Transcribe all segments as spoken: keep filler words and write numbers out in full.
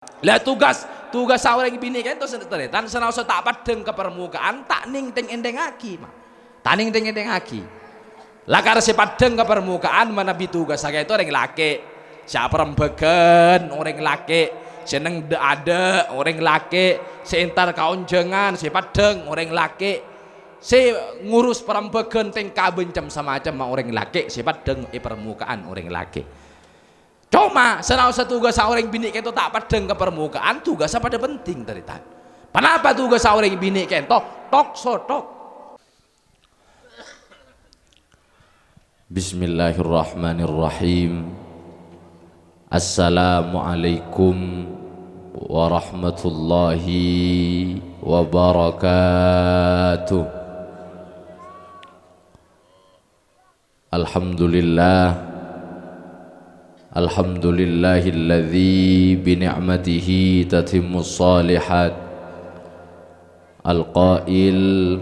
La tugas, tugassa orèng binè' ka'dinto sè tarètan, sanaossa ta' paddhâng ka parmoka'an, ta' nèng-tèng-ènthèngngaghi, ma'. Ta' nèng-tèng-ènthèngngaghi. Lakar sè paddhâng ka parmoka'an manabi tugassa ka'dinto orèng lakè'. Sè aparembhâghân orèng lakè', sè neng dâ'-adâ' orèng lakè', sè entar ka onjhângan sè paddhâng orèng lakè', sè ngurus parembhâghân tèngka bân cem-samacemma orèng lakè' sè paddhâng è parmoka'an orèng lakè'. Coma, sanaossa tugassa orèng binè' ka'dinto ta' paddhâng ka parmoka'an, tugassa padâ penting, tarètan. Ponapa tugassa orèng binè' ka'dinto? Tok-sotok. Bismillahirrahmanirrahim. Assalamualaikum warahmatullahi wabarakatuh. Alhamdulillah. Alhamdulillahilladzi bi ni'matihi tatimmus shalihat. Al-qail,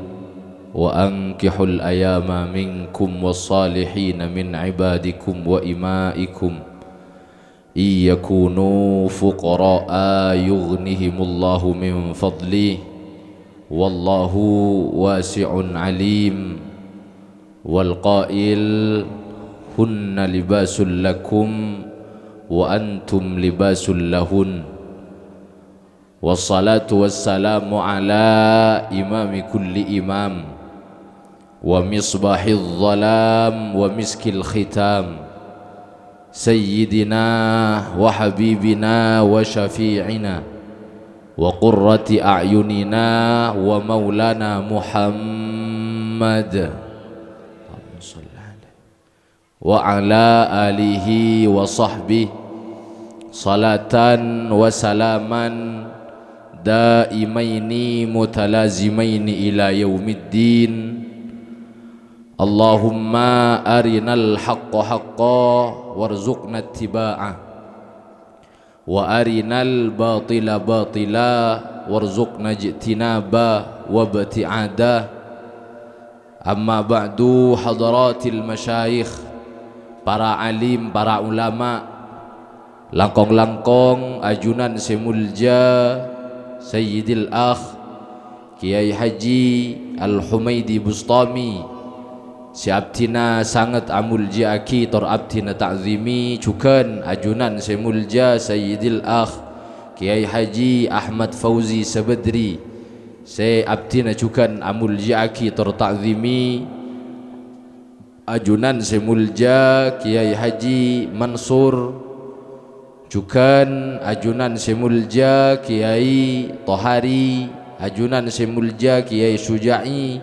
"Wa ankihul ayama minkum was-salihina min ibadikum wa imaikum. In yakunu fuqara'a yughnihimullahu min fadlih. Wallahu wasi'un alim." Wal qail, "Hunna libasul lakum wa antum libasul lahun." Wassalatu wassalamu ala imami kulli imam, wa misbahiz zalam, wa miskil khitam, sayyidina wa habibina wa syafi'ina, wa qurrati a'yunina wa maulana Muhammad. Allahumma shalli alaihi. Wa ala alihi wa sahbihi, salatan wa salaman daimaini mutalazimaini ila yaumiddin. Allahumma arinal haqqa haqqa warzuqna ittiba'ah. Wa arinal batila batila warzuqna ijtinaba wa ibti'ada. Amma ba'du, hadratil masyayikh, para alim, para ulama, langkong-langkong ajunan sè molja Sayyidil Akh Kèyaè Haji Al-Humaidi Bustami, sè abdhina sanget amolja'aghi tor abdhina ta'zimi, jhughân ajunan sè molja Sayyidil Akh Kèyaè Haji Ahmad Fauzi Sabadri, sè abdhina jhughân amolja'aghi tor ta'zimi. Ajunan sè molja Kèyaè Haji Mansur, jhughân ajunan sè molja Kèyaè Tohari, ajunan sè molja Kèyaè Suja'i,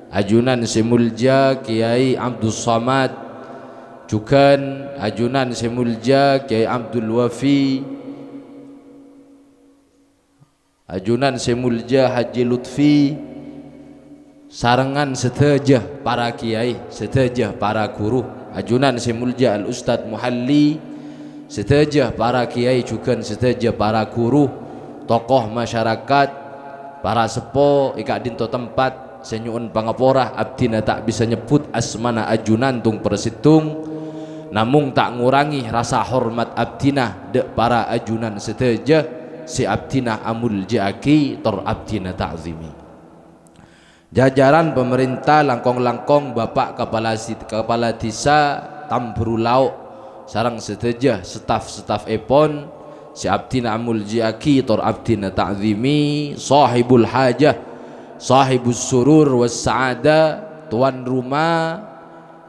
ajunan sè molja Kèyaè Abdus Samad, jhughân ajunan sè molja Kèyaè Abdul Wafi. Ajunan sè molja Haji Lutfi, sarengngan sadhâjâ para kèyaè, sadhâjâ para ghuru, ajunan sè molja Al-Ustadz Muhalli, sadhâjâ para kèyaè jhughân sadhâjâ para ghuru, tokoh masyarakat, para seppo è ka'dinto tempat, sè nyo'on pangapora, abdhina ta' bisa nyebbhut asmana ajunan tong-parsettong, namong ta' ngorangè rasa hormat abdhina dâ' para ajunan sadhâjâ sè abdhina amolja'aghi tor abdhina ta'zimi. Jajaran pamarènta, langkong-langkong Bapak Kapala Si-, Kapala Dhisa Tamberu Lao', sareng sadhâjâ staf-stafèpon, sè abdhina amolja'aghi tor abdhina ta'zimi, Shahibul Hajah, Shahibus Surur was Sa'adah, tuan rumah,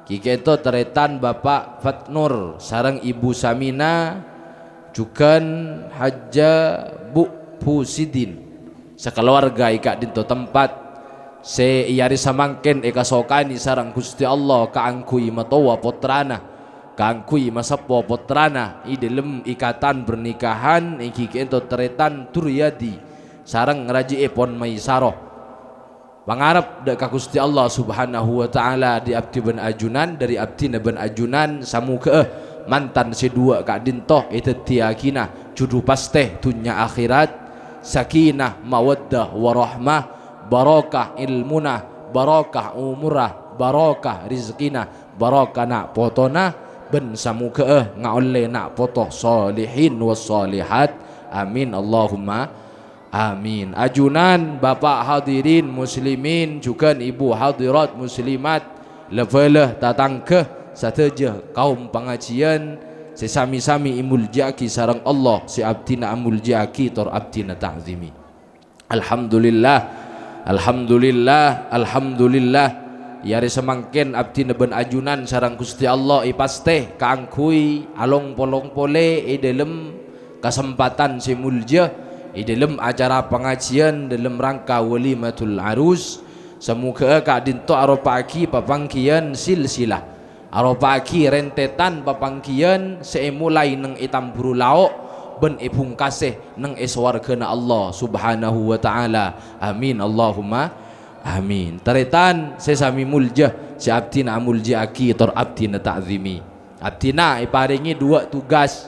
ghi ka'dinto tarètan Bapak Fatnur sareng Ibu Samina, jhughân Hajjah Bu' Fusidin, sakalowarga è ka'dinto tempat, sè è arè samangkèn èkasokanè sareng Ghustè Allah kaangghuy matowa pottrana, kaangghuy maseppo pottrana è dhâlem ikatan pernikahan, èngghi ka'dinto tarètan Duryadi sareng rajhièpon Maisaro. Pangarep dâ' ka Ghustè Allah Subhanahu wa Ta'ala, dâri abdhi bân ajunan, dâri abdhina bân ajunan, samoghâ'â mantan sè duwâ' ka'dinto èdhâddhiyâghina jhudhu pastè dhunnya akhèrat, sakinah, mawaddah, warahmah, barokah èlmona, barokah omorra, barokah rejhekkèna, barokah na' potona, bân samoghâ'â ngaollè na' poto solehin was solehat, Amin, Allahumma amin. Ajunan, Bapak hadirin muslimin, jhughân Ibu hadirat muslimat, la-bhâlâ tatangghâ, sadhâjâ kaum pangajiyân sè sami-sami èmoljâ'aghi sareng Allah, sè abdhina amoljâ'aghi tor abdhina ta'zimi. Alhamdulillah, alhamdulillah, alhamdulillah. È arè samangkèn abdhina bân ajunan sareng Ghustè Allah èpastè kaangghuy along-polong polè è dhâlem kasempadhân sè moljâ, è dhâlem acara pangajiyân dhâlem rangka Walimatul Arus. Samoghâ'â ka'dhinto aropa'aghi papangghiyân silsilah, aropa'aghi rèntètan papangghiyân sè èmolaè neng è tamburu lao' bân èbhungkasè neng è sowarghâna Allah Subhanahu wa Ta'ala. Amin, Allahumma amin. Tarètan sè sami moljâ, sè abdhina amoljâ'aghi tor abdhina ta'zimi. Abdhina èparèngè duwâ' tugas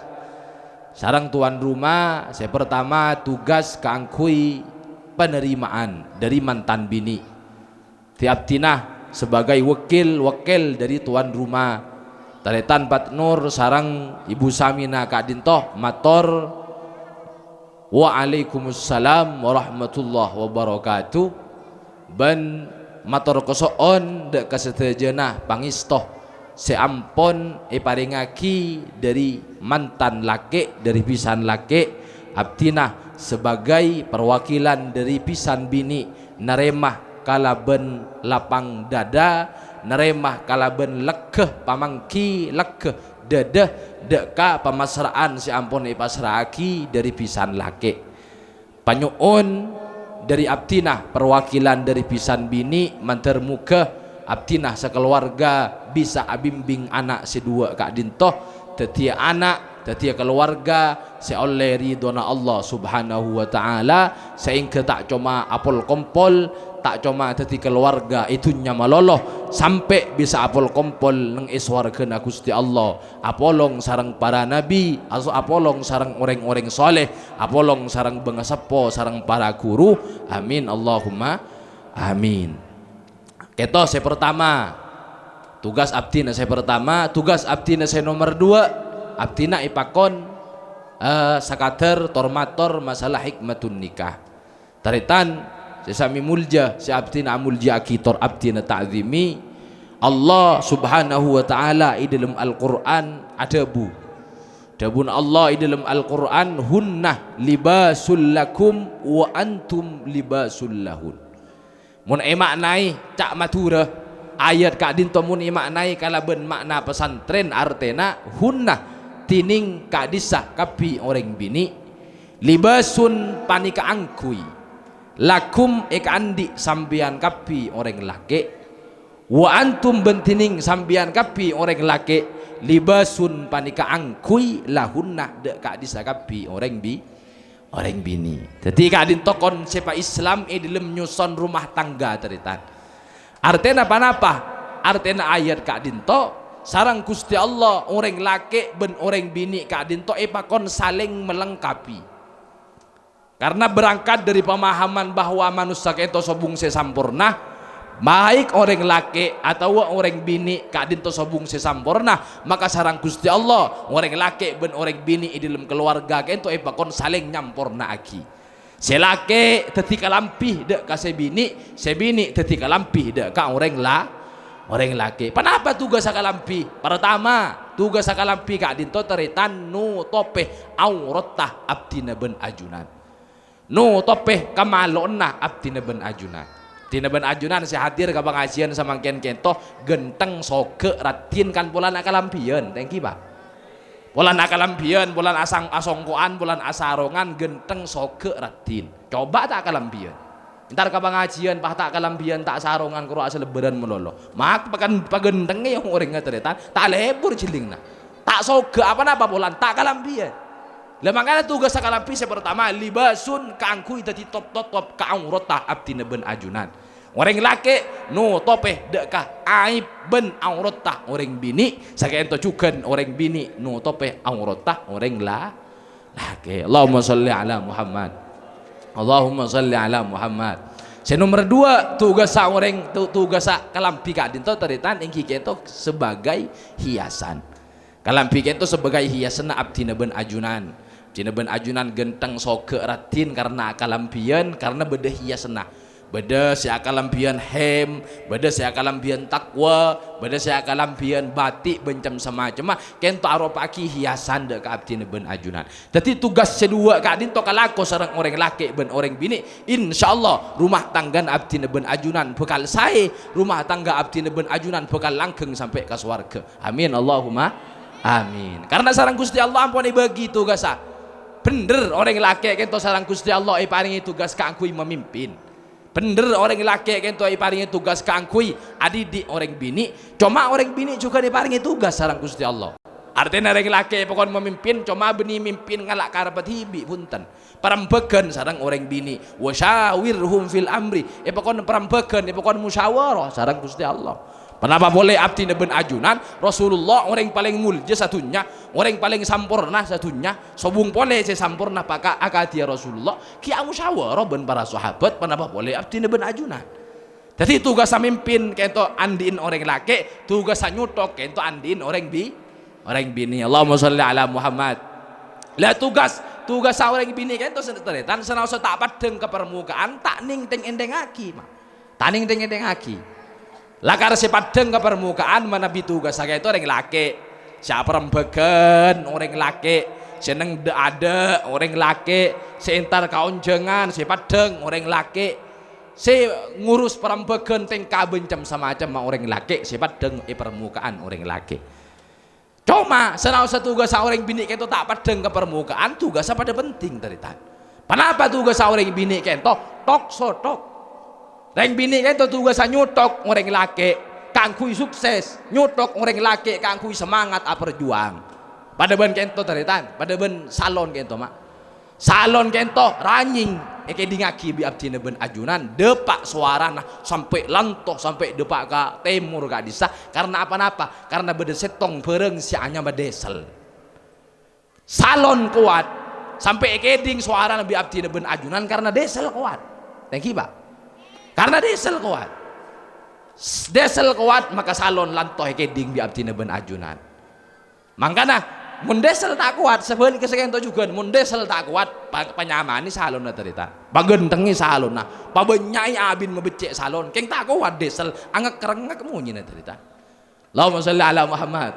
sareng towan roma. Sè partama, tugas kaangghuy penerimaan dhâri mantan binè'. Dhâddhi abdhina sebagai wekil-wekil dhâri towan roma. Tarètan Pat Nur sareng Ibu Samina ka'dhinto mator, "Waalaikumsalam warahmatullahi wabarakatuh," bân mator kaso'on dhâ' ka sadhâjâna pangèsto sè ampon èparèngaghi dhâri mantan lakè', dhâri bhisan lakè', abdhina sebagai perwakilan dhâri bhisan binè', narèma kalabân lapang dada, narèma kalabân leggha pamangghi, leggha dada dhâ' ka pamasra'an sè ampon èpasra'aghi dhâri bhisan lakè'. Panyo'on dhâri abdhina, perwakilan dhâri bhisan binè', mandhâr moghâ abdhina sakalowarga bisa abimbing ana' sè duwâ' ka'dhinto, dhâddhiyâ ana', dhâddhiyâ kalowarga sè ollè ridhona Allah Subhanahu wa Ta'ala, saèngghâ ta' coma apol-kompol, ta' coma dhâddhi kalowarga è dhunnya malolo, sampè' bisa apol-kompol neng è sowarghâna Ghustè Allah, apolong sareng para nabbhi, aso-, apolong sareng orèng-orèng soleh, apolong sareng bângaseppo, sareng para ghuru. Amin, Allahumma amin. Kèto sè partama, tugas abdhina sè partama. Tugas abdhina sè nomer duwâ', abdhina èpakon, eh, sakadhâr tor-mator masalah hikmatun nikah. Tarètan sè sami moljâ, sè abdhina amoljâ'aghi tor abdhina ta'zimi, Allah Subhanahu wa Ta'ala è dhâlem Al-Qur'an adhâbu, dhâbuna Allah è dhâlem Al-Qur'an, "Hunna libasul lakum wa antum libasul lahun." Mon èma'naè ca' Madhurâ, ayat ka'dhinto mon èma'naè kalabân ma'na pesantren, artèna hunna, dhinèng ka'dhissa' kabbhi orèng binè', libasun panèka angghuy, lakum èkaandi' sampèyan kabbhi orèng lakè', wa antum bân dhinèng sampèyan kabbhi orèng lakè', libasun panèka angghuy lahunna dhâ' ka'dhissa' kabbhi orèng bi-, orèng binè'. Dhâddhi ka'dhinto konsèp Islam è dhâlem nyuson rumah tangga, tarètan. Artèna ponapa? Artèna ayat ka'dhinto, sareng Ghustè Allah, orèng lakè' bân orèng binè' ka'dhinto èpakon salèng melengkapi. Karena berangkat dari pemahaman bahwa manossa ka'dhinto sobung sè samporna, baik orèng lakè' atawa orèng binè' ka'dhinto sobung sè samporna, maka sareng Ghustè Allah, orèng lakè' bân orèng binè' è dhâlem kalowarga ka'dhinto èpakon salèng nyampornaaghi. Sè lakè' dhâddhi kalambhi dhâ' ka sè binè', sè binè' dhâddhi kalambhi dhâ' ka orèng la-, orèng lakè'. Ponapa tugassa kalambhi? Partama, tugassa kalambhi ka'dhinto tarètan notopè auratta abdhina bân ajunan. Notopè kamalowanna abdhina bân ajunan. Abdhina bân ajunan sè hadir ka pangajiyân samangkèn ka'dhinto, ghântheng, soghâ, raddhin, kan polana kalambhiyân, ta' ènggi, Pak? Polana kalambhiyân, polana asang-, asongko'an, polana asarongan, ghântheng, soghâ, raddhin. Coba ta' kalambhiyân. Entar ka pangajiyân, pas ta' kalambhiyân, ta' sarongan, karo asalebbârân malolo. Mak-, pakan-, paghânthengngè orèngnga tarètan, ta' lebur jhellingna. Ta' soghâ apa-napa polana ta' kalambhiyân. Lah, mangkana tugassa kalambhi sè partama, libasun, kaangghuy dhâddhi top-totop ka auratta abdhina bân ajunan. Orèng lakè' notopè dhâ' ka aèb bân auratta orèng binè', saka'dhinto jhughân orèng binè' notopè auratta orèng la-, lakè'. Allahumma shalli ala Muhammad. Allahumma shalli ala Muhammad. Sè nomer duwâ', tugassa orèng, tu-, tugassa kalambhi ka'dhinto tarètan ènggi ka'dhinto sebagai hiasan. Kalambhi ka'dhinto sebagai hiasanna abdhina bân ajunan. Abdhina bân ajunan ghântheng sogâ raddhin karna akalambhiyân, karna bâdâ hiyasanna. Bâdâ sè akalambhiyân hem, bâdâ sè akalambhiyân taqwa, bâdâ sè akalambhiyân batik bân cem-, samacemma. Kento aropa'aghi hiyasan dâ' ka abdhina bân ajunan. Dhâddhi tugas sè duwâ' ka'dinto kalako sareng orèng lakè' bân orèng binè'. Insyaallah rumah tanggana abdhina bân ajunan bhâkal saè, rumah tangga abdhina bân ajunan bhâkal langghâng sampè' ka sowarghâ. Amin, Allahumma amin. Karna sareng Ghustè Allah ampon èbâgi tugassa. Bhendher orèng lakè' kento sareng Ghustè Allah èparèngè tugas kaangghuy mamimpin. Bhendher orèng lakè' kento èparèngè tugas kaangghuy adhidhi' orèng binè'. Coma orèng binè' jhughân èparèngè tugas sareng Ghustè Allah. Artèna orèng lakè' èpakon mamimpin, coma bânnè mimpin ngala' karebbhâ dhibi', bhunten. Parembhâghân sareng orèng binè', "Wa syawirhum fil amri," èpakon parembhâghân, èpakon musyawarah sareng Ghustè Allah. Ponapa polè abdhina bân ajunan, Rasulullah orèng palèng molja sadhunnya, orèng palèng samporna sadhunnya, sobung polè sè samporna paka-, akadhiyâ Rasulullah, ghi' amusyawarah bân para sahabat, ponapa polè abdhina bân ajunan. Dhâddhi tugassa mimpin kento andhi'in orèng lakè', tugassa nyothok kento andhi'in orèng bi-, orèng binè'. Allahumma shalli ala Muhammad. Lah tugas, tugassa orèng binè' kento sè tarètan sanaossa ta' peddhâng ka parmoka'an, ta' nèng-, tèng-èntèngngaghi, ma. Ta' nèng-, tèng-èntèngngaghi. Lakar sè peddhâng ka parmoka'an manabi tugassa kento orèng lakè'. Sè aparembhâghân orèng lakè', sè neng dâ'-adâ' orèng lakè', sè entar ka onjhângan, sè peddhâng orèng lakè'. Sè ngurus parembhâghân tèngka bân cem-, samacemma orèng lakè' sè peddhâng è parmoka'an orèng lakè'. Coma, sanaossa tugassa orèng binè' kento ta' peddhâng ka parmoka'an, tugassa padâ penting, tarètan. Ponapa tugassa orèng binè' kento? Tok-sotok. Rèng binè' kento tugassa nyothok orèng lakè' kaangghuy sukses, nyothok orèng lakè' kaangghuy semangat aperjuang. Padâ bân kento, tarètan, padâ bân salon kento, ma. Salon kento ranyèng èkèdingngaghi bi' abdhina bân ajunan, dâpa' sowarana sampè' lanto, sampè' dâpa' ka tèmor ka'dissa'. Karna apa-napa? Karna bâdâ sèttong bhârâng sè anyama dèsel. Salon kowat, sampè' èkèding sowarana bi' abdhina bân ajunan karna dèsel kowat. Nèngghi, Pa'? Karna dèsel kowat. S-, dèsel kowat, maka salon lanto èkèding bi' abdhina bân ajunan. Mangkana, mon dèsel ta' kowat, sabhâligghâ sè kento jhughân, mon dèsel ta' kowat, pa-, panyamaè salonna, tarètan. Paghânthengè salonna, pabânnya'è abin mabeccè' salon, kèng ta' kowat dèsel, angèk-rèngngèk monyèna, tarètan. Allahumma shalli ala Muhammad.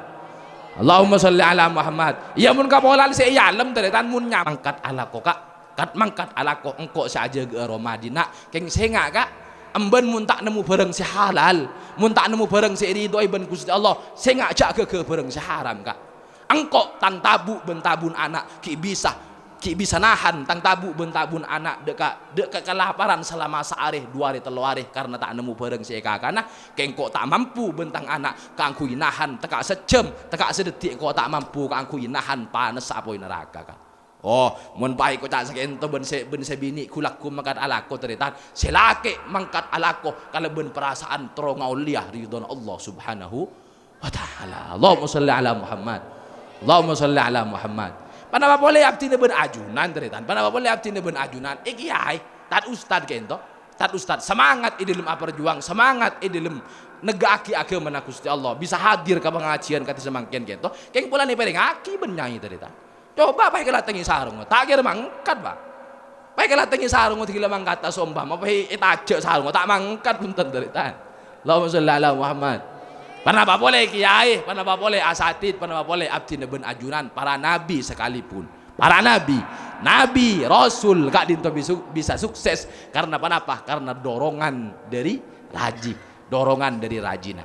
Allahumma shalli ala Muhammad. Iyâ, mon kapolan sè è alem, tarètan, mon nya-, mangkat alako, Ka'. Kat-, mangkat alako engko' sè ajâgâ'â roma dinna', kèng sènga', Ka', emban mon ta' nemmo bhârâng sè halal, mon ta' nemmo bhârâng sè èridhoi bân Ghustè Allah, sènga' jhâ' ghâghâ bhârâng sè haram, Ka'. Engko' tang tabu' bân tabun ana' ghi' bisa, ghi' bisa nahan tang tabu' bân tabun ana' dâ' ka-, dâ' ka kalaparan salama saarè, du arè, tello arè karna ta' nemmo bhârâng sè èkakana, kèng engko' ta' mampu bân tang ana' kaangghuy nahan, tèka' sajjhâm, tèka' sadhâddhi engko' ta' mampu kaangghuy nahan panassa apoy naraka, Ka'. Oh, mon paè koca' sakènto bân sè, bân sè binè' ghu-lagghu mangkat alako, tarètan. Sè lakè' mangkat alako kalabân parasaan terro ngaollèya ridhona Allah Subhanahu wa Ta'ala. Allahumma shalli ala Muhammad. Allahumma shalli ala Muhammad. Ponapa polè abdhina bân ajunan, tarètan? Ponapa polè abdhina bân ajunan? È kèyaè, tad ustad kènto. Tad ustad, semangat è dâlem aperjuang, semangat è dâlem negghâ'aghi aghâmana Ghustè Allah. Bisa hadir ka pangajiân kadhi samangkèn kènto. Kèng polana èparèngaghi bân nyai, tarètan. Coba paè kalatengnge sarongnga, ta' kèra mangkat, Pa'. Paè kalatengnge sarongnga, dhigghâlla mangkata sombhâ, ma paè ètajâ' sarongnga, ta' mangkat, bhunten, tarètan. Allahumma shalli ala Muhammad. Ponapa polè kèyaè, ponapa polè asatid, ponapa polè abdhina bân ajunan, para nabi sakalèpon. Para nabi, nabi, rasul, ka'dinto bisu-, bisa sukses. Karna ponapa? Karna dorongan dhâri rajhi. Dorongan dhâri rajhina.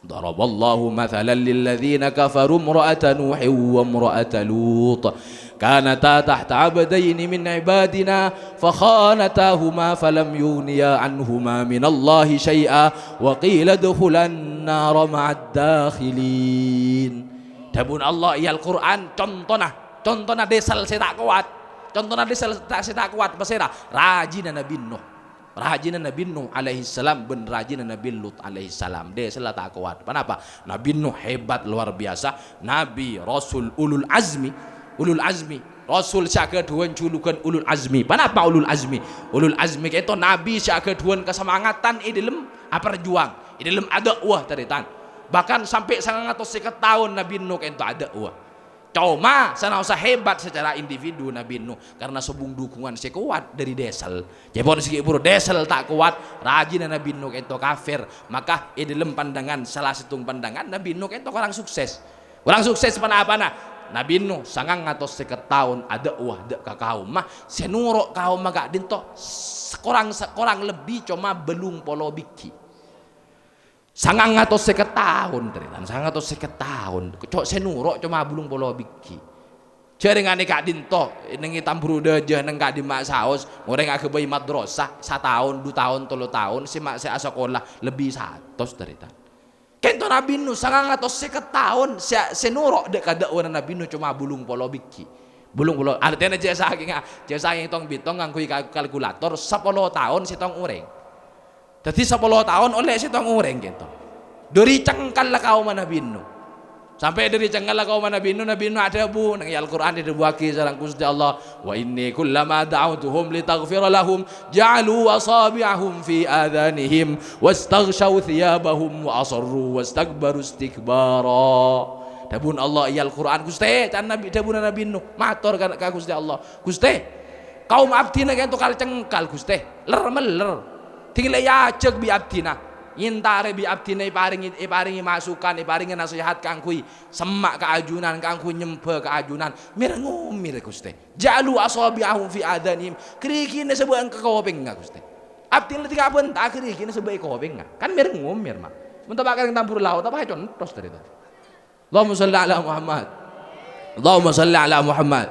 Daraballahu mathalan lilladzina kafaru imra'ata Nuhin wa imra'ata Lut. Kanata tahta abdaini min ibadina fakhanatahuma falam yughniya anhuma minallahi syai'a wa qila udkhulan nara ma'ad dakhilin. Dhâbuna Allah è Al-Qur'an, contona, contona dèsel sè ta' kowat. Contona dèsel ta-, sè ta' kowat, pasèra? Rajhina Nabi Nuh. Rajhina Nabi Nuh alaihissalam bân rajhina Nabi Lut alaihissalam. Dèsella ta' kowat. Ponapa? Nabi Nuh hebat luar biasa. Nabi, Rasul, ulul azmi. Ulul azmi. Rasul sè aghâdhuwân julukan ulul azmi. Ponapa ulul azmi? Ulul azmi ka'dinto nabi sè aghâdhuwân kasemangatan è dâlem aperjuang, è dâlem adâ'wah, tarètan. Bahkan sampè' sangang atos sèket taon Nabi Nuh ka'dinto adâ'wah. Coma sanaossa hebat secara individu Nabi Nuh karena sobung dukungan sè kowat dhâri dèsel. Ca'èpon sè ghi' bhuru dèsel ta' kowat, rajina Nabi Nuh kento kafir. Maka è dhâlem pandangan, sala sèttong pandangan, Nabi Nuh kento korang sukses. Korang sukses pa-napana. Nabi Nuh sangang atos sèket taon adâ'wah dâ' ka kaomma, sè noro' kaomma ka'dinto s-, korang, korang lebbi coma bâllung polo bighi'. Sangang atos sèket taon, tarètan, sangang atos sèket taon. Co-, sè noro' coma bâllung polo bighi'. Jhârèngan è ka'dinto, neng è Tamburu Dâjâ, neng ka'dimma saos, orèng aghâbây madrasah, sataon, du taon, tello taon, sè ma-, sè asakola lebbi satos, tarètan. Kento Nabi Nuh, sangang atos sèket taon, sè, sè noro' dâ' ka dâ'wana Nabi Nuh coma bâllung polo bighi'. Bâllung polo, artèna jhâ' sakènga, jhâ' sakèng tong-bitong ngangghuy kal-, kalkulator, sapolo taon sèttong orèng. Dhâddhi sapolo taon ollè sèttong orèng kento. Dhâri cengkalla kaomma Nabi Nuh. Sampè' dhâri cengkalla kaomma Nabi Nuh, Nabi Nuh adhâbu, neng è Al-Qur'an èdhâbuwâghi sareng Ghustè Allah, "Wa inni kullama da'awtuhum litaghfira lahum, ja'alu asabi'ahum fi adhanihim, wastaghsyaw thiyabahum, wa asarru wastakbaru istikbara." Dhâbuna Allah è Al-Qur'an, Ghustè, can Nabi, dhâbuna Nabi Nuh, mator ka, ka Ghustè Allah, "Ghustè, kaom abdhina kento kal-cengkal, Ghustè." Ler-meller. Dhing la èajhâk bi' abdhina. Èntarè bi' abdhina èparèngè, èparèngè masukan, èparèngè nasèhat kaangghuy semma' ka ajunan, kaangghuy nyembhâ ka ajunan. Mèr-ngomèr, Ghustè. "Ja'alu asabi'ahum fi adhanihim." Ghârighina sabâ' è kopèngnga, Ghustè. Abdhina la dhing abânta ghârighina sabâ' è kopèngnga. Kan mèr-ngomèr, ma'. Mon ta' pakarèng tambur lao, ta' paconthos dhâri tadi. Allahumma shalli ala Muhammad. Allahumma shalli ala Muhammad.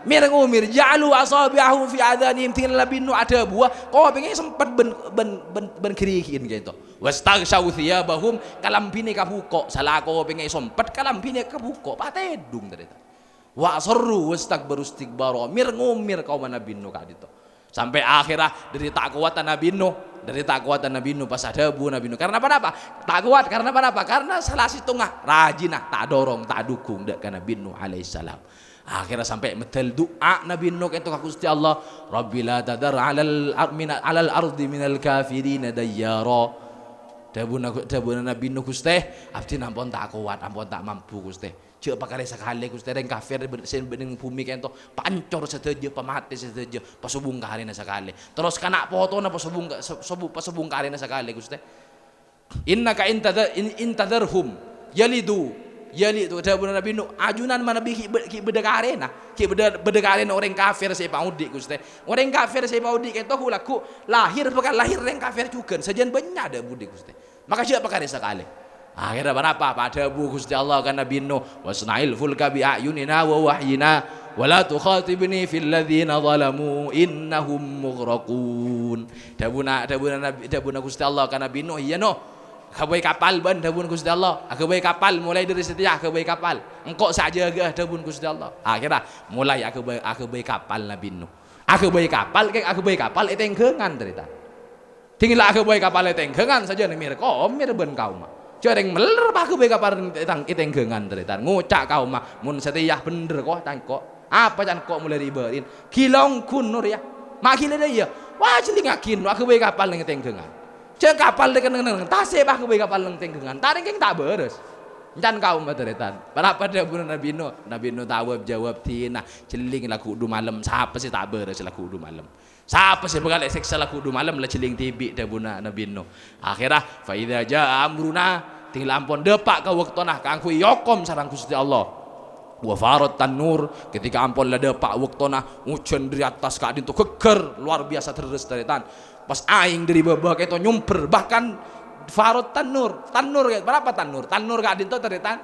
Mèr-ngomèr, "Ja'alu asabi'ahum fi adhanihim," dhing Nabi Nuh adhâbuwâ, kopèngnga èsompet bân, bân, bân, bân ghârighina kento. "Wastaghsyaw thiyabahum," kalambhina èkabhuko', sala kopèngnga èsompet, kalambhina èkabhuko', patèdung dhâri tadi. "Wa asarru wastakbaru istikbara," mèr-ngomèr kaomma Nabi Nuh ka'dinto. Sampè' akhèrra dhâri ta' kowatta Nabi Nuh, dhâri ta' kowatta Nabi Nuh, pas adhâbu Nabi Nuh. Karena ponapa? Ta' kowat, karena ponapa? Karena sala sèttongnga rajina ta' adhorong, ta' adhukung dâ' ka Nabi Nuh alaihissalam. Akhèrra sampè' meddhâl du'a Nabi Nuh kento ka Ghustè Allah, "Rabbi la tadhar 'alal ar-, mina-, 'alal ardi minal kafirina dayyara." Dhâbuna, dhâbuna Nabi Nuh, "Ghustè, abdhina ampon ta' kowat, ampon ta' mampu, Ghustè." Jhâ' pakarè sakalè, Ghustè, rèng kafir bân-, sè bâdâ neng bhumè kento, pancor sadhâjâ, pamatè sadhâjâ, pasobung karèna sakalè. Terros kana' potona pasobung ka-, so-, sobu-, pasobung karèna sakalè, Ghustè. "Innaka in tadha-, in, in tadharhum yalidu, yalidu," dhâbuna Nabi Nuh, "Ajunan manabi ghi' bâ-, ghi' bâdâ karèna, ghi' bâdâ, bâdâ karèna orèng kafir sè èpaodi', Ghustè. Orèng kafir sè èpaodi' kento ghu-, lagghu' lahèr bhâkal lahèr rèng kafir jhughân, sajân bânnya' dâ' budi, Ghustè." Maka jhâ' pakarè sakalè. Akhèrra ponapa? Padhâbu Ghustè Allah ka Nabi Nuh, "Wasna'il fulka bi a'yunina wa wahyina, wa la tukhatibni fil ladzina zalamu innahum mughraqun." Dhâbuna, dhâbuna Nabi, dhâbuna Ghustè Allah ka Nabi Nuh, "Iyâ, Nuh, aghâbây kapal bâ'na," dhâbuna Ghustè Allah. "Aghâbây kapal, molaè dhâri satèya aghâbây kapal. Engko' sè ajâgâ'â," dhâbuna Ghustè Allah. Akhèrra molaè aghâbây, aghâbây kapal Nabi Nuh. Aghâbây kapal, kèng aghâbây kapal è tènggângan, tarètan. Dhing la aghâbây kapal è tènggângan, sajân mèr-komèr bân kaomma. Jhâ' rèng mèller pas aghâbây kapal è tang-, è tènggângan, tarètan. Ngoca' kaomma, "Mon satèya bhendher, ko', cangko'. Apa cangko' molaè rè-bâri'na? Ghilâ ongghu, Nuh, rèya. Ma' ghilâ dâ' iyâ. Wah, jhellingngaghi, Nuh, aghâbây kapal neng è tènggângan. Jhâ' kapal è kennengngan, tasè' pas aghâbây kapal neng tènggângan. Ta' rèng kèng ta' bârâs." Can kaomma, tarètan. Ponapa dhâbuna Nabi Nuh? Nabi Nuh tawab jawab dina, "Jhelling lagghu' du malem. Sapa sè ta' bârâs lagghu' du malem? Sapa sè bhâkal èsèksa lagghu' du malem, la jhelling dhibi'," dhâbuna Nabi Nuh. Akhèrra, "Fa idza jaa amruna," dhing la ampon dâpa' ka bâktona kaangghuy èokom sareng Ghustè Allah. "Wa farat tanur," ketika ampon la dâpa' bâktona, ojhân dâri attas ka'dinto ghâgghâr, luar biasa dherres, tarètan. Pas aèng dâri bâbâ kento nyombher, bahkan farat tanur, tanur, ponapa tanur? Tanur ka'dinto, tarètan.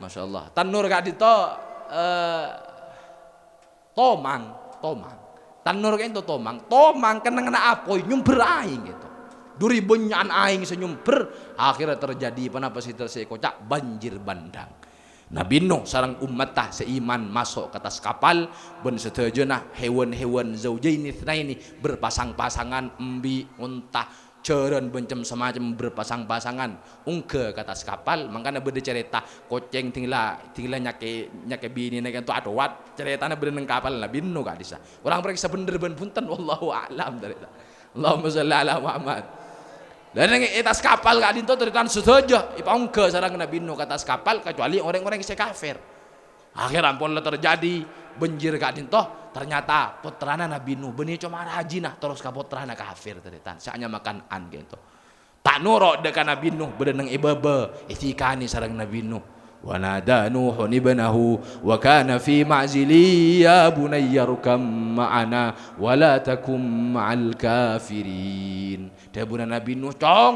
Masya Allah. Tanur ka'dinto, eh, Tomang, tomang. Tanur kento tomang. Tomang kennengnganna apoy nyombher aèng kento. Dâri bânnya'an aèng sè nyombher, akhèrra terjadi ponapa sè ter-, sè èkoca' banjir bandang. Nabi Nuh sareng ommatta sè iman maso' ka attas kapal, bân sadhâjâna hewan-hewan zaujaini tsnaini, berpasang-pasangan, embi', onta, jhârân bân cem-, samacem berpasang-pasangan, ongghâ ka attas kapal, mangkana bâdâ carèta kocèng dhing la, dhing la nyakè-, nyakè binèna kento atowat, carètana bâdâ neng kapal Nabi Nuh ka'dissa'. Korang parèksa bhendher bân bhunten, wallahu a'lam, tarètan. Allahumma shalli ala Muhammad. Lah neng è attas kapal ka'dinto tarètan sadhâjâ èpaongghâ sareng Nabi Nuh ka attas kapal, kecuali orèng-orèng sè kafir. Akhèr ampon la terjadi banjir ka'dinto, ternyata pottrana Nabbhi Nuh bânnè coma rajina, terros ka pottrana kafir, tarètan, sè anyama Kan'an ka'dinto. Ta' noro' dâ' ka Nabbhi Nuh, bâdâ neng è bâbâ, èdhikanè sareng Nabbhi Nuh. "Wa nada Nuhun ibnahu wa kana fi ma'zili, ya bunayya rkam ma'ana wa la takum ma'al kafirin." Dhâbuna Nabbhi Nuh, "Cong,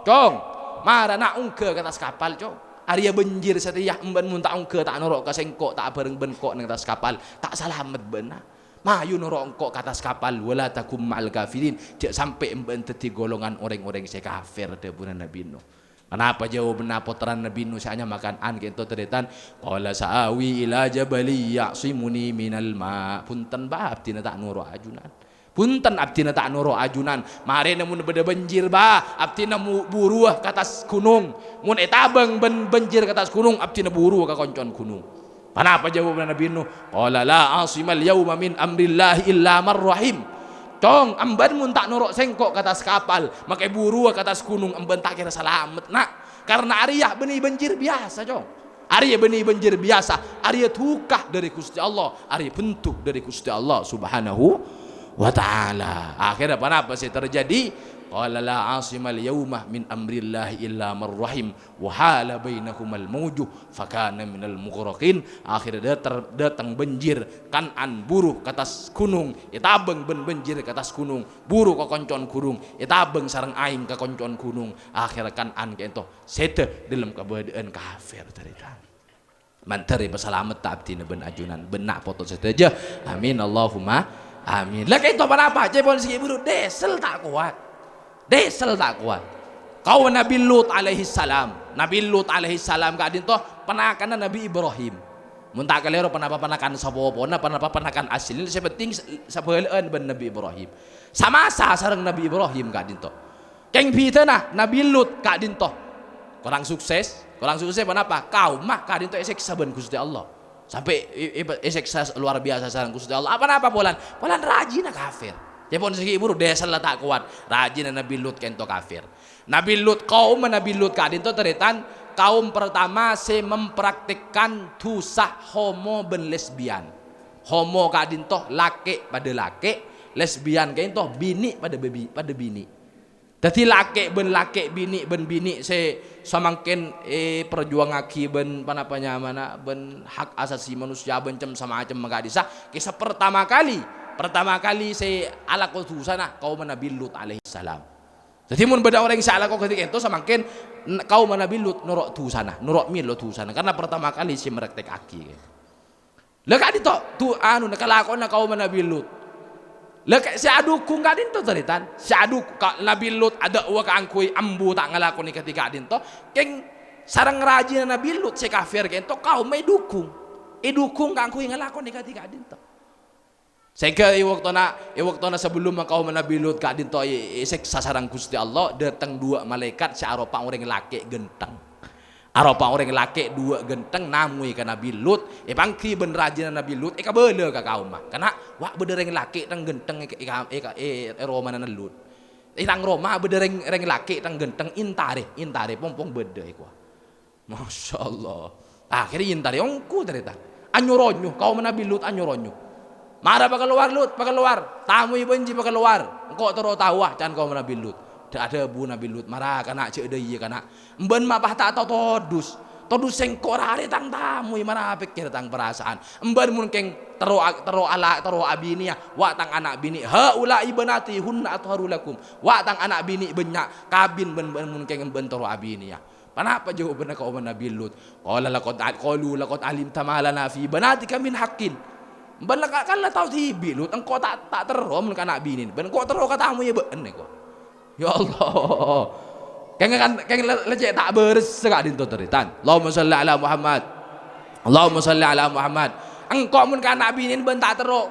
Cong, mara na' ongghâ ka attas kapal, Cong. Arèya banjir satèya, embâ'na mon ta' ongghâ, ta' noro' ka sèngko', ta' abhâreng bân ko' neng attas kapal, ta' salamet bâ'na. Mayu noro' engko' ka attas kapal, wa la takum ma'al kafirin, jhâ' sampè' embâ'na dhâddhi golongan orèng-orèng sè kafir," dhâbuna Nabbhi Nuh. Ponapa jâwâbbhânna pottrana Nabbhi Nuh sè anyama Kan'an ka'dinto, tarètan? "Qala sa'awi ila jabalin ya'simuni minal ma'." "Bhunten, Bâ, abdhina ta' noro' ajunan. Bhunten, abdhina ta' noro' ajunan. Marèna mon bâdâ banjir, Bâ, abdhina mu-, buruwâ ka attas ghunong. Mon ètabâng bân banjir ka attas ghunong, abdhina buruwâ ka konco'na ghunong." Ponapa jâwâbbhânna Nabbhi Nuh? "Qala la 'asimal yauma min amrillahi illa man rahim." "Cong, embâ'na mon ta' noro' sèngko' ka attas kapal, makè buruwâ ka attas ghunong, embâ'na ta' kèra salamet, na'. Karna arèya bânnè banjir biyasa, Cong. Arèya bânnè banjir biyasa, arèya duka dâri Ghustè Allah, arèya benduk dâri Ghustè Allah Subhanahu wa Ta'ala." Akhèrra ponapa sè terjadi? "Qala la 'asimal yauma min amrillahi illa man rahim." "Wa hala bainahumal mauju fakana minal mughraqin." Akhèrra dâter-, dâteng banjir, Kan'an buru ka attas ghunong, ètabâng bân banjir ka attas ghunong, buru ka konco'na ghunong, ètabâng sareng aèng ka konco'na ghunong. Akhèrra Kan'an ka'dinto sèdhâ dâlem kabâdâ'ân kafir, tarètan. Mandhâr èpasalametta abdhina bân ajunan, bân na' poto sadhâjâ. Amin, Allahumma amin. La ka'dinto ponapa? Ca'èpon sè ghi' buru, diesel ta' kowat. Diesel ta' kowat. Kaum Nabi Lut alaihissalam. Nabi Lut alaihissalam ka'dinto ponakanna Nabi Ibrahim. Mon ta' kalèro, ponapa ponakan sapopona, ponapa ponakan asli, sè penting s-, sabhâlâ'ân bân Nabi Ibrahim. Samasa sareng Nabi Ibrahim ka'dinto. Kèng bhidhâna Nabi Lut ka'dinto. Korang sukses. Korang sukses ponapa? Kaumma ka'dinto èsèksa bân Ghustè Allah. Sampè' è-, è-, èsèksa luar biyasa sareng Ghustè Allah. Apa napa polana? Polana rajina kafir. Ca'èpon sè ghi' buru, diesel la ta' kowat. Rajina Nabi Lut ka'dinto kafir. Nabi Lut, kaumma Nabi Lut ka'dinto, tarètan, kaum pertama sè mempraktekkan dhusa homo bân lesbian. Homo ka'dinto lakè' padâ lakè', lesbian ka'dinto binè' padâ babi-, padâ binè'. Dhâddhi lakè' bân lakè', binè' bân binè' sè samangkèn èparjuwangngaghi bân ponapa nyamana, bân hak asasi manusia bân cem-, samacemma ka'dissa', kèsa pertama kali, pertama kali sè alako dhusana kaumma Nabi Lut alaihissalam. Dhâddhi mon bâdâ orèng sè alako ghâti' ka'dinto samangkèn n-, kaumma Nabi Lut noro' dhusana, noro' mèlo dhusana, karna pertama kali sè mraktèkkaghi. La ka'dinto, du-, anona, kalakowanna kaumma Nabi Lut. La ka-, sè adhukung ka'dinto, tarètan. Sè adhuk-, ka-, Nabi Lut adâ'wa kaangghuy ambu ta' ngalakonè ghâti' ka'dinto. Kèng sareng rajina Nabi Lut sè kafir ka'dinto, kaumma èdhukung. Èdhukung kaangghuy ngalakonè ghâti' ka'dinto. Sehingga è bâktona, è bâktona sabellumma kaumma Nabi Lut ka'dinto è-, èsèksa sareng Ghustè Allah, dâteng duwâ' malaèkat sè aropa orèng lakè' ghântheng. Aropa orèng lakè' duwâ' ghântheng namoy ka Nabi Lut, èpangghi bân rajina Nabi Lut, èkabâlâ ka kaumma. Kana', wa', bâdâ rèng lakè' tang ghântheng è, è, è, è, è romana Lut. È tang roma bâdâ rèng, rèng lakè' tang ghântheng, èntarè, èntarè, pong-pong bâdâ èkowa. Masya Allah. Akhèrra èntarè ongghu, tarètan. Anyo-ronyo, kaumma Nabi Lut anyo-ronyo. "Mara pakalowar, Lut, pakalowar. Tamoy bânjhi pakalowar. Engko' terro taowa," can kaumma Nabi Lut. Dâ-, adhâbu Nabi Lut, "Mara, kana', jhâ' dâ' iyâ, kana'. Embâ'na ma' pas ta' tao todus. Todus sèngko' ra arè tang tamoy, mara pèkkèr tang parasaan. Embâ'na mon kèng terro a-, terro ala-, terro abinèya, wa' tang ana' binè'. Haula'i banati hunna athharu lakum. Wa' tang ana' binè' bânnya', kabin bân, bân mon kèng embâ'na terro abinèya." Ponapa jâwâbbhânna kaumma Nabi Lut? Qala laqad a-, qalu laqad alimta ma lana fi banatika min haqqin. Embâ'na la ka-, kan la tao dhibi', Lut, engko' ta', ta' terro mon ka ana' binèna. Bân engko' terro ka tamoyya bâ'na èkowa. Ya Allah. Kèng kan, kèng la-, la cè' ta' bârâssa ka'dinto, tarètan. Allahumma shalli ala Muhammad. Allahumma shalli ala Muhammad. Engko' mon ka ana' binèna bân ta' terro,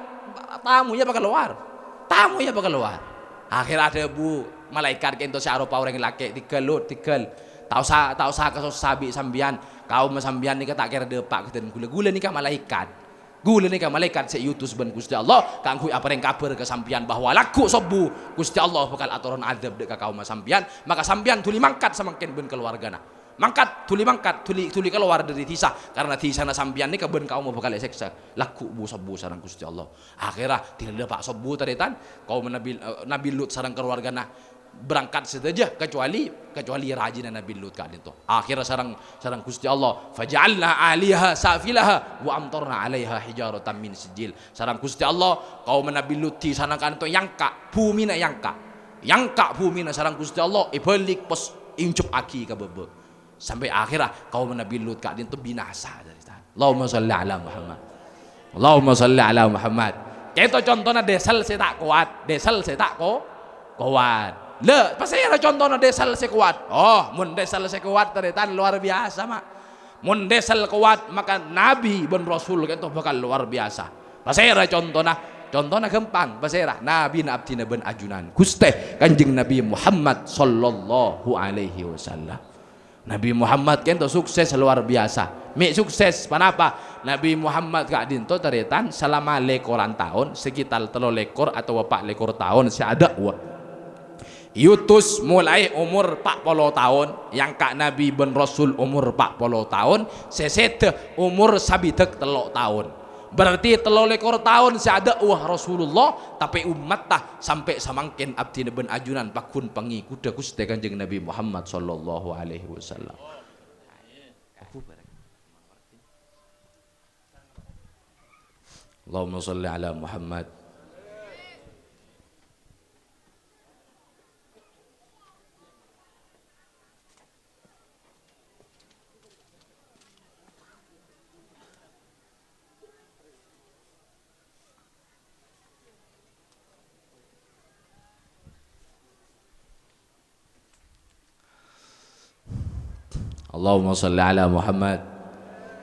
tamoyya pakalowar. Tamoyya pakalowar. Akhèrra adhâbu malaèkat ka'dinto sè aropa orèng lakè', "Tèghâl, Lut, tèghâl. Ta' osa, ta' osa kasossa bi' sampèyan. Kaumma sampèyan nèka ta' kèra dâpa' ghâdhân ghulâ. Ghulâ nèka malaèkat. Ghulâ nèka malaèkat sè èutus bân Ghustè Allah kaangghuy aparèng kabhâr ka sampèyan bahwa lagghu' sobbhu Ghustè Allah bhâkal atoron adzâb dâ' ka kaumma sampèyan. Maka sampèyan dhuli mangkat samangkèn bân kalowargana." Mangkat, dhuli mangkat, dhuli, dhuli kalowar dhâri dhisa, karna dhisana sampèyan nèka bân kaomma bhâkal èsèksa. Lagghu' bu-sobbhu sareng Ghustè Allah. Akhèrra dhilâ pa' sobbhu, tarètan, kaomma Nabi, eh, Nabi Lut sareng kalowargana berangkat sadhâjâ, kecuali, kecuali rajina Nabi Lut ka'dinto. Akhèrra sareng, sareng Ghustè Allah, "Faja'alna 'aliyaha safilaha wa amtarna 'alaiha hijaratan min sijjil." Sareng Ghustè Allah, kaomma Nabi Lut dhisana ka'dinto èyangka', bhumina èyangka'. Èyangka' bhumina sareng Ghustè Allah, èbâlik pos èonjhâpaghi ka bâbâ. Sampè' akhèrra kaomma Nabi Lut ka'dinto binasa, tarètan. Allahumma shalli ala Muhammad. Allahumma shalli ala Muhammad. Ka'dinto contona dèsel sè ta' kowat, dèsel sè ta' ko-, kowat. Lha, pasèra contona dèsel sè kowat? Oh, mon dèsel sè kowat, tarètan, luar biasa, ma'. Mon dèsel kowat, maka nabi bân rasul ka'dinto bhâkal luar biasa. Pasèra contona? Contona ghâmpang, pasèra? Nabina abdhina bân ajunan, Ghustè Kanjeng Nabi Muhammad sallallahu alaihi wasallam. Nabi Muhammad ka'dinto sukses luar biasa. Mè' sukses, ponapa? Nabi Muhammad ka'dinto tarètan salama lèkoran taon, sekitar tello lèkor otabâ pa' lèkor taon sè adâ'wa. Èutus molaè omor pa' polo taon, èyangka' nabi bân rasul omor pa' polo taon, sè sèdhâ omor sabidhâk tello' taon. Berarti tello lèkor taon sè adâ'wa Rasulullah, tapè ommatta sampè' samangkèn abdhina bân ajunan pagghun pangèkodhâ Ghustè Kanjeng Nabi Muhammad sallallahu alaihi wasallam. Allahumma shalli ala Muhammad. Allahumma shalli ala Muhammad.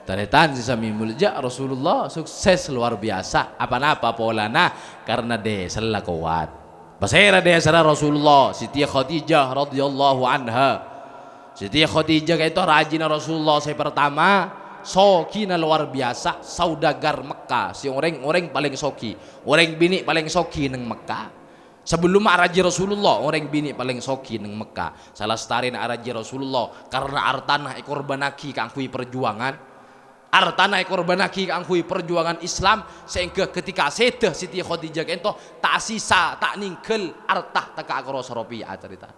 Tarètan sè samè molja, Rasulullah sukses luar biasa. Apa-napa polana? Karna dèsella kowat. Pasèra dèsella Rasulullah? Siti Khadijah radhiyallahu anha. Siti Khadijah ka'dinto rajina Rasulullah sè pertama, sogina luar biasa, saudagar Mekkah, sè orèng-orèng palèng sogi, orèng binè' palèng sogi neng Mekkah. Sabellumma araji Rasulullah, orèng binè' palèng sogi neng Mekkah. Salastarèna araji Rasulullah, karna artana èkorbhânnaghi kaangghuy parjuwângan. Artana èkorbhânnaghi kaangghuy parjuwângan Islam, saèngghâ ketika sèdhâ Siti Khadijah ka'dinto ta' sisa, ta' nèngghâl arta tekka' karo saropiya'a, tarètan.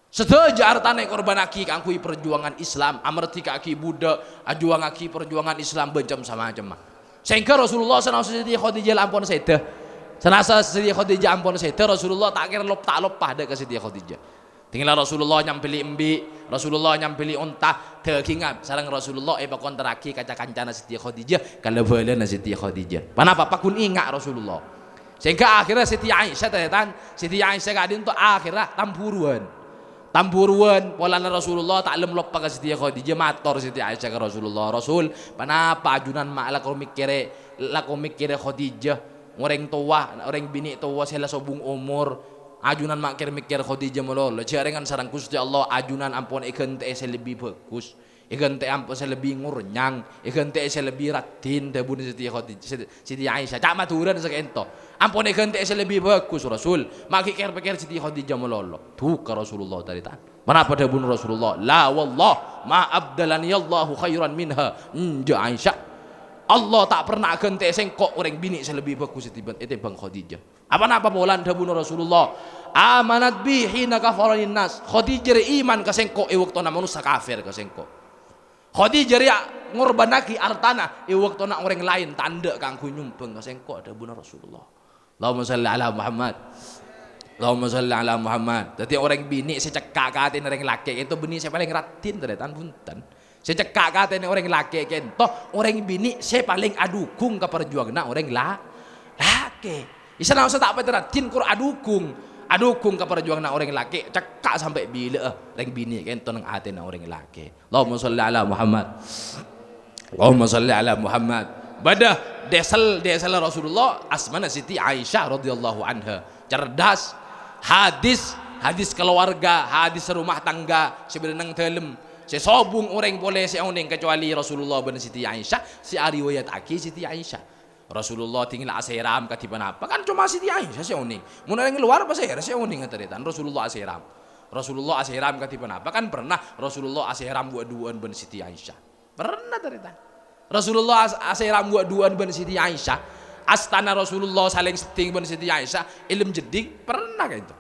Sadhâjâ artana èkorbhânnaghi kaangghuy parjuwângan Islam, amardhika'aghi budak, ajuwângaghi parjuwângan Islam, bân cem-samacemma. Saèngghâ Rasulullah sana'osa Siti Khadijah la ampon sèdhâ. Sana'osa Siti Khadijah ampon sèdhâ, Rasulullah ta' kèra lop-, ta' loppa dâ' ka Siti Khadijah. Dingghâlla Rasulullah nyambelli embi', Rasulullah nyambelli onta, dhâghingnga sareng Rasulullah èpakonterraghi ka ca-kancana Siti Khadijah, ka la-bhâlâna Siti Khadijah. Ponapa? Pagghun enga' Rasulullah. Saèngghâ akhèrra Siti Aisyah, tarètan, Siti Aisyah ka'dinto akhèrra tamburuwân. Tamburuwân, polana Rasulullah ta' lem loppa ka Siti Khadijah, mator Siti Aisyah ka Rasulullah, "Rasul, ponapa ajunan ma' lako mèkkèrè, lako mèkkèrè Khadijah? Orèng towa, orèng binè' towa sè la sobung omor. Ajunan ma' kèr-mèkkèr Khadijah malolo. Jhâ' rèngan sareng Ghustè Allah, ajunan ampon èghântè'è sè lebbi bhâghus." Èghântè'è ampon sè lebbi ngornyang, èghântè'è sè lebbi raddhin, dhâbuna Siti Khadij-, Siti, Siti Aisyah. Ca' Madhurâna saka'ènto. Ampon èghântè'è sè lebbi bhâghus, Rasul. Ma' ghi' kèr-pèkkèr Siti Khadijah malolo. Duka Rasulullah, tarètan. Ponapa dhâbuna Rasulullah? "La wallah, ma abdalaniyallahu khairan minha." Enjâ' Aisyah. Allah ta' pernah aghântè'è sèngko' orèng binè' sè lebbi bhâghus ètèmbhâng, ètèmbhâng Khadijah. Apa-napa polana dhâbuna Rasulullah? "Amanat bi hina kafaranin nas." Khadijah rè iman ka sèngko' è bâktona manossa kafir ka sèngko'. Khadijah rè ngorbhânnaghi artana è bâktona orèng laèn ta' endâ' kaangghuy nyombhâng ka sèngko', dhâbuna Rasulullah. Allahumma shalli ala Muhammad. Allahumma shalli ala Muhammad. Dhâddhi orèng binè' sè cekka' ka atèna orèng lakè' ka'dinto binè' sè palèng raddhin, tarètan, bhunten. Sè cekka' ka atèna orèng lakè' ka'dinto orèng binè' sè palèng adhughung ka parjuwânganna orèng la-, lakè'. Sana'osa ta' patè raddhin, kor adhughung. Adhughung ka parjuwânganna orèng lakè', cekka' sampè' bilâ'â orèng binè' ka'dinto neng atèna orèng lakè'. Allahumma shalli ala Muhammad. Allahumma shalli ala Muhammad. Bâdâ dèsel, dèsel Rasulullah, asmana Siti Aisyah radhiyallahu anha. Cerdas. Hadis, hadis keluarga, hadis rumah tangga, sè bâdâ neng dâlem. Sè sobung orèng polè sè onèng, kecuali Rasulullah bân Siti Aisyah, sè ariwayataghi Siti Aisyah. Rasulullah dingghâl asèram kadhi ponapa? Kan coma Siti Aisyah sè onèng. Mon orèng lowar pasèra sè onèng, tarètan, Rasulullah asèram. Rasulullah asèram kadhi ponapa? Kan pernah Rasulullah asèram wa-duwâ'ân bân Siti Aisyah. Pernah, tarètan. Rasulullah as-, asèram wa-duwâ'ân bân Siti Aisyah. Astana Rasulullah salèng sedding bân Siti Aisyah, è dâlem jeddhing, pernah ka'dinto.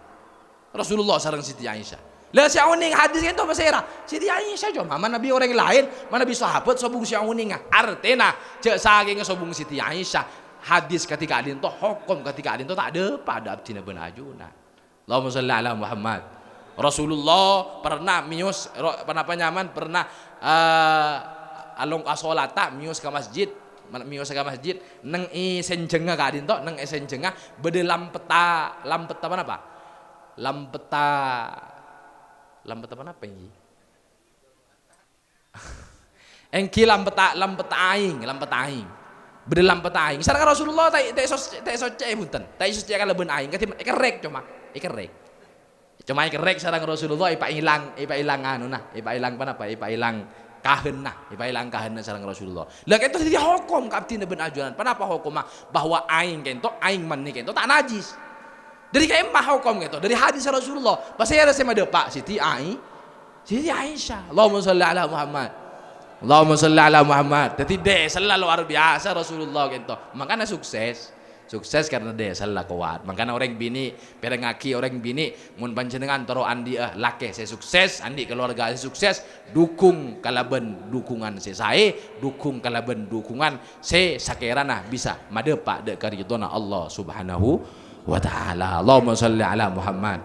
Rasulullah sareng Siti Aisyah. Lah, sè onèng hadis ka'dinto pasèra? Siti Aisyah, coma manabi orèng laèn, manabi sahabat sobung sè onènga. Artèna, jâ' sakènga sobung Siti Aisyah, hadis kadhi ka'dinto, hokom kadhi ka'dinto ta' dâpa' dâ' abdhina bân ajunan. Allahumma shalli ala Muhammad. Rasulullah pernah mèyos, ro-, ponapa nyamana, pernah, eh, along ka sholata, mèyos ka masjid, men-, mèyos ka masjid, neng è sènjhângnga ka'dinto, neng è sènjhângnga, bâdâ lampetta, lampetta ponapa? Lampetta, lampetta ponapa ènggi? Ènggi lampetta, lampetta aèng, lampetta aèng. Bâdâ lampetta aèng. Sareng Rasulullah ta', ta' sos-, ta' èsoccè'è, bhunten. Ta' èsoccè'è kalabân aèng. Kadhi èkerrèk coma. Èkerrèk. Coma èkerrèk sareng Rasulullah, èpaèlang, èpaèlang anuna, èpaèlang ponapa? Èpaèlang kahânna, èpaèlang kahânna sareng Rasulullah. Lah, ka'dinto dhâddhi hokom ka abdhina bân ajunan. Ponapa hokomma? Bahwa aèng ka'dinto, aèng mani ka'dinto ta' najis. Dhâri ka'imma hokom ka'dinto? Dhâri hadis Rasulullah. Pasèra sè madâpa'? Siti Ai-, Siti Aisyah. Allahumma shalli ala Muhammad. Allahumma shalli ala Muhammad. Dhâddhi, dâsella lowar biyasa Rasulullah ka'dinto. Mangkana sukses. Sukses karena dâsella kowat. Mangkana orèng binè', pèrengngaghi orèng binè', mon panjhennengngan toro' andi'â lakè sè sukses, andi' kalowarga sè sukses, dukung kalabân dukungan sè saè, dukung kalabân dukungan sè sakèrana bisa madâpa' dâ' karidhona Allah Subhanahu wa Ta'ala. Allahumma shalli ala Muhammad.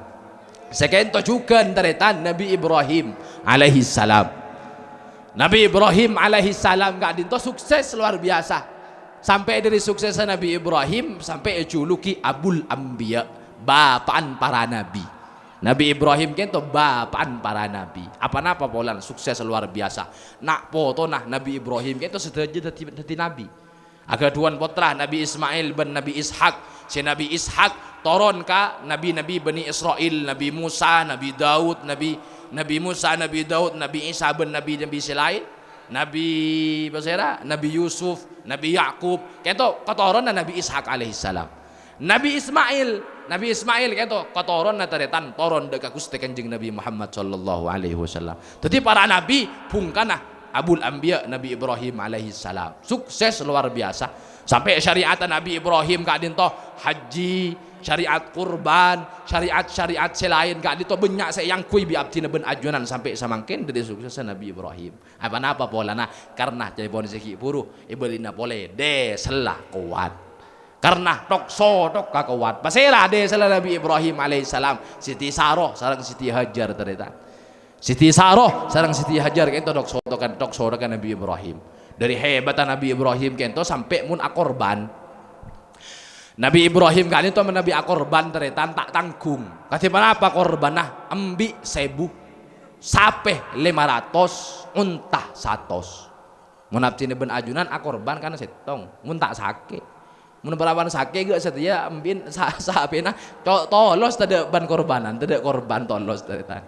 Sè ka'dinto jhughân, tarètan, Nabi Ibrahim alaihissalam. Nabi Ibrahim alaihissalam ka'dinto sukses lowar biyasa. Sampè' dhâri suksessa Nabi Ibrahim, sampè' èjhuluki Abul Anbiya, bapa'na para nabi. Nabi Ibrahim ka'dinto bapa'na para nabi. Apa-napa polana sukses lowar biyasa. Na' potona Nabi Ibrahim ka'dinto sadhâjâ dhâddhi, dhâddhi nabi. Aghâdhuwân pottra, Nabi Ismail bân Nabi Ishak. Sè Nabi Ishak toron ka nabi-nabi Bani Israil, Nabi Musa, Nabi Daud, Nabi, Nabi Musa, Nabi Daud, Nabi Isa bân nabi-nabi sè laèn. Nabi pasèra? Nabi Yusuf, Nabi Yakub. Ka'dinto katoronna Nabi Ishak alaihissalam. Nabi Ismail, Nabi Ismail ka'dinto katoronna, tarètan, toron dâ' ka Ghustè Kanjeng Nabi Muhammad sallallahu alaihi wasallam. Dhâddhi para nabi bhungkana Abul Anbiya Nabi Ibrahim alaihissalam. Sukses lowar biyasa. Sampè' syariatta Nabi Ibrahim ka'dinto hajji, syariat kurban, syariat-syariat sè laèn ka'dinto bânnya' sè èangghuy bi' abdhina bân ajunan sampè' samangkèn dhâddhi suksessa Nabi Ibrahim. Apa-napa polana? Karna ca'èpon sè ghi' bhuru èbâlina polè, dâsella kowat. Karna thok-sothokka kowat. Pasèra dâsella Nabi Ibrahim alaihissalam? Siti Saroh sareng Siti Hajar, tarètan. Siti Saroh sareng Siti Hajar ka'dinto thok-sothokka, thok-sothokka Nabi Ibrahim. Dhâri hebatta Nabi Ibrahim ka'dinto sampè' mon akorban. Nabi Ibrahim ka'dinto manabi akorban, tarètan, ta' tanggung. Kadhi ponapa korbanna? Embi' sèbu, sapè lèma ratos, onta satos. Mon abdhina bân ajunan akorban kan sèttong, mon ta' sakè'. Mon parappa'na sakè' ghâ' satèya embi'en sa-, sapèna co-, tolos tadâ' bân korbanan, tadâ' korban tolos, tarètan.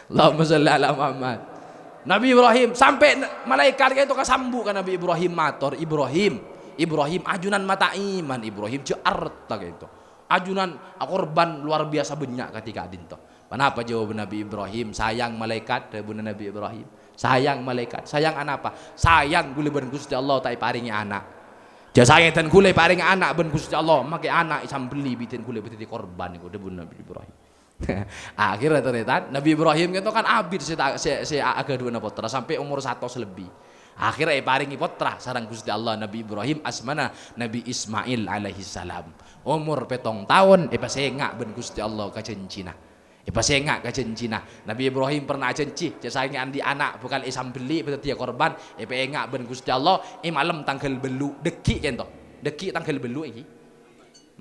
Allahumma shalli ala Muhammad. Nabi Ibrahim, sampè' na-, malaèkat ka'dinto kasambu' ka Nabi Ibrahim, mator, "Ibrahim, Ibrahim, ajunan mata iman, Ibrahim, jhâ' arta ka'dinto. Ajunan akorban lowar biyasa bânnya' kadhi ka'dinto." Ponapa jâwâbhânna Nabi Ibrahim? "Sayang malaèkat," dhâbuna Nabi Ibrahim. "Sayang malaèkat. Sayang anapa?" "Sayang ghulâ bân Ghustè Allah ta' èparèngè ana'. Jhâ' sangèdhân ghulâ èparèngè ana' bân Ghustè Allah, makè ana' èsambelli bi' dhân ghulâ dhâddhi korban," èngko' dhâbuna Nabi Ibrahim. Akhirnya, tarètan, Nabi Ibrahim ka'dinto kan abit sè ta-, sè, sè a-, aghâdhuwâna pottra sampè' omor satos lebbi. Akhirnya èparèngè pottra sareng Ghustè Allah, Nabi Ibrahim, asmana Nabi Ismail alaihissalam. Omor pèttong taon èpasènga' bân Ghustè Allah ka jhânjhina. Èpasènga' ka jhânjhina. Nabi Ibrahim pernah ajhânjhi, jhâ' saèngghâ andi' ana' bhâkal èsambelli, bhâdhâddhiyâ korban, èpaènga' bân Ghustè Allah, è malem tangghâl bâllu', dhâggi' ka'dinto. Dhâggi' tangghâl bâllu' ènggi.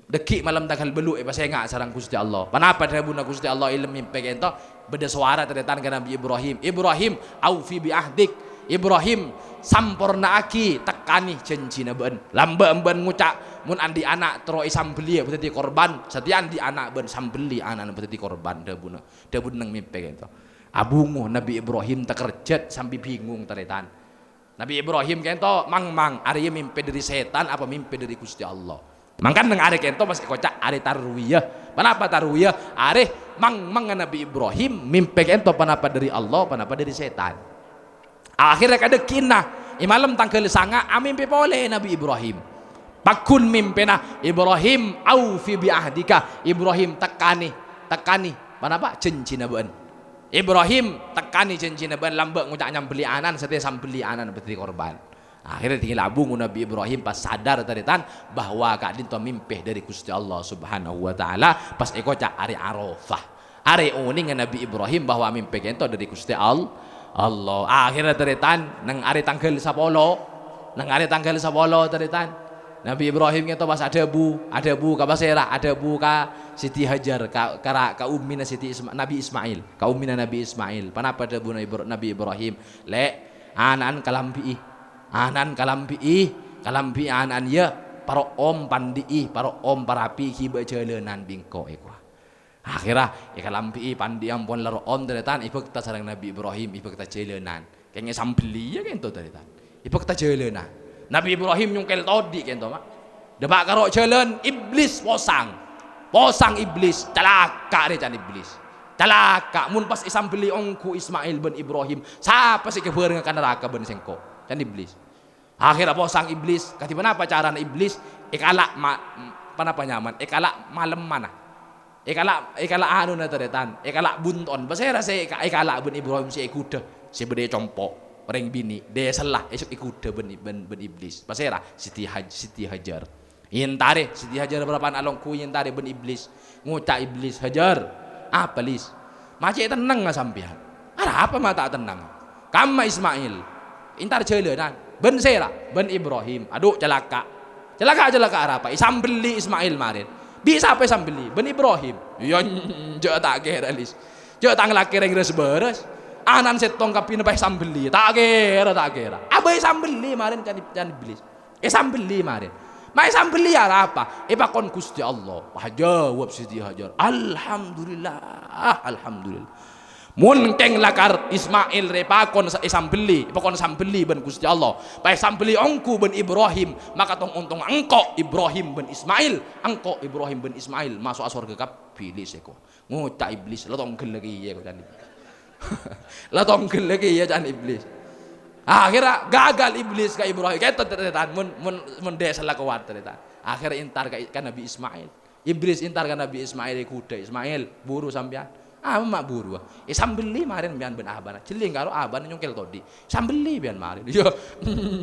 Dhâggi' malem tangghâl bâllu' èpasènga' sareng Ghustè Allah. Ponapa dhâbuna Ghustè Allah è lem mèmpè ka'dinto? Bâdâ sowara tarètan ka Nabi Ibrahim, "Ibrahim, aufi bi ahdik." "Ibrahim, sampornaaghi, tekkanè jhânjhina bâ'ân. Lambâ' bâ'ân ngoca', mon andi' ana' terro èsambelliyâ bhâdhâddhiyâ korban, satèya andi' ana' bâ'ân sambelli ana'na bhâdhâddhiyâ korban," dhâbuna. Dhâbuna neng mèmpè ka'dinto. Abungo Nabi Ibrahim takerjhât sambi bingung, tarètan. Nabi Ibrahim ka'dinto mangmang, arèya mèmpè dhâri sètan apa mèmpè dhâri Ghustè Allah. Mangkana neng arè ka'dinto pas èkoca' arè tarwiyah. Ponapa ta' rowa? Arè mangmang Nabi Ibrahim mimpè ka'dinto ponapa dâri Allah, ponapa dâri sètan. Akhirnya kadhâgghina, è malem tangghâl sanga' amimpè polè Nabi Ibrahim. Pagghun mimpèna, "Ibrahim, aufi bi ahdika." Ibrahim, tekkanè, tekkanè, ponapa? Jhânjhina bâ'na. Ibrahim, tekkanè jhânjhina bâ'na, lambâ' ngoca' nyambelli ana'na, satèya sambelli ana'na bâdâ korban. Akhirnya tinggal abung Nabi Ibrahim pas sadar, tarètan, bahwa ka'dinto mimpè dâri Ghustè Allah Subhanahu wa Ta'ala, pas èkoca' arè Arafah. Arè onèngnga Nabi Ibrahim bahwa mimpè ka'dinto dâri Ghustè Al-, Allah. Akhirnya tarètan, neng arè tangghâl sapolo, neng arè tangghâl sapolo tarètan, Nabi Ibrahim ka'dinto pas adhâbu, adhâbu ka pasèra, adhâbu ka Siti Hajar, ka, ka ra-, ka ummina Siti Isma-, Nabi Ismail, ka ummina Nabi Ismail. Ponapa dhâbuna Ibra-, Nabi Ibrahim? "Lè', ana'na kalambi'i, ana'na kalambi'i, kalambi'i ana'na, yâ, paro'om pandi'i, paro'om parapi'i, ghibâ jhâlânan bi' engko'," èkowa. Akhirnya, èkalambi'i, pandi'i ampon la ro'om, tarètan, èbhâkta sareng Nabi Ibrahim, èbhâkta jhâlânan. Kèng èsambelli, yâ, ka'dinto, tarètan. Èbhâkta jhâlânan. Nabi Ibrahim nyongkel todi', ka'dinto, ma'. Dâpa' ka ro' jhâlân, Iblis posang. Posang Iblis, calaka' rè can Iblis. Calaka', mon pas èsambelli ongghu Ismail bân Ibrahim, sapa sè èkabhârengnga ka naraka bân sèngko'? Can Iblis. Akhirnya posang Iblis. Kadhi ponapa carana Iblis? Èkala' ma-, ponapa nyamana? Èkala' malemmana. Èkala', èkala' anuna tarètan. Èkala' bunto'en. Pasèra sè èka-, èkala' bân Ibrahim sè èghudhâ? Sè bâdâ è compo'. Orèng binè'. Dâ' sella èso' èghudhâ bân, bân, bân Iblis. Pasèra? Siti Haj-, Siti Hajar. Èntarè, Siti Hajar parappa'na alongghu èntarè bân Iblis. Ngoca' Iblis, "Hajar, apa, Lis? Ma' cè' tennengnga sampèyan? Arapa ma' ta' tennengnga? Kamma Ismail, èntar jhâlânan. Bân sèra? Bân Ibrahim. Adhu, calaka'. Calaka', calaka' arapa? Èsambelli Ismail marèn. Bi' sapa èsambelli? Bân Ibrahim." "Iyâ, jhâ' ta' kèra, Lis. Jhâ' tang lakè rèng rès-bârâs. Ana'na sèttong kabbhina pas èsambelli. Ta' kèra, ta' kèra." Abâ' èsambelli marèn can, can Iblis. Èsambelli marèn. Ma' èsambelli arapa? Èpakon Ghustè Allah. Wah, jâwâb Siti Hajar, "Alhamdulillah, alhamdulillah. Mon kèng lakar Ismail rè èpakon sa-, èsambelli, èpakon sambelli bân Ghustè Allah. Pas èsambelli ongghu bân Ibrahim, maka tong-ontongnga engko' Ibrahim bân Ismail, engko' Ibrahim bân Ismail maso'a sowarghâ kabbhi, Lis, èkowa." Ngoca' Iblis, "La tongghel lagi, yâ," can Iblis. "La tongghel lagi, yâ," can Iblis. Akhirnya gagal Iblis ka Ibrahim. Kèto, tarètan, mon, mon, mon dâ' sella kowat, tarètan. Akhirnya èntar ka, ka Nabi Ismail. Iblis èntar ka Nabi Ismail, èghudhâ, "Ismail, buru sampèyan." "Apa ma' buru?" "Èsambelli marèn sampèyan bân abana. Jhelling karo abana nyongkel todi'. Sambelli sampèyan marèn." "Iyâ,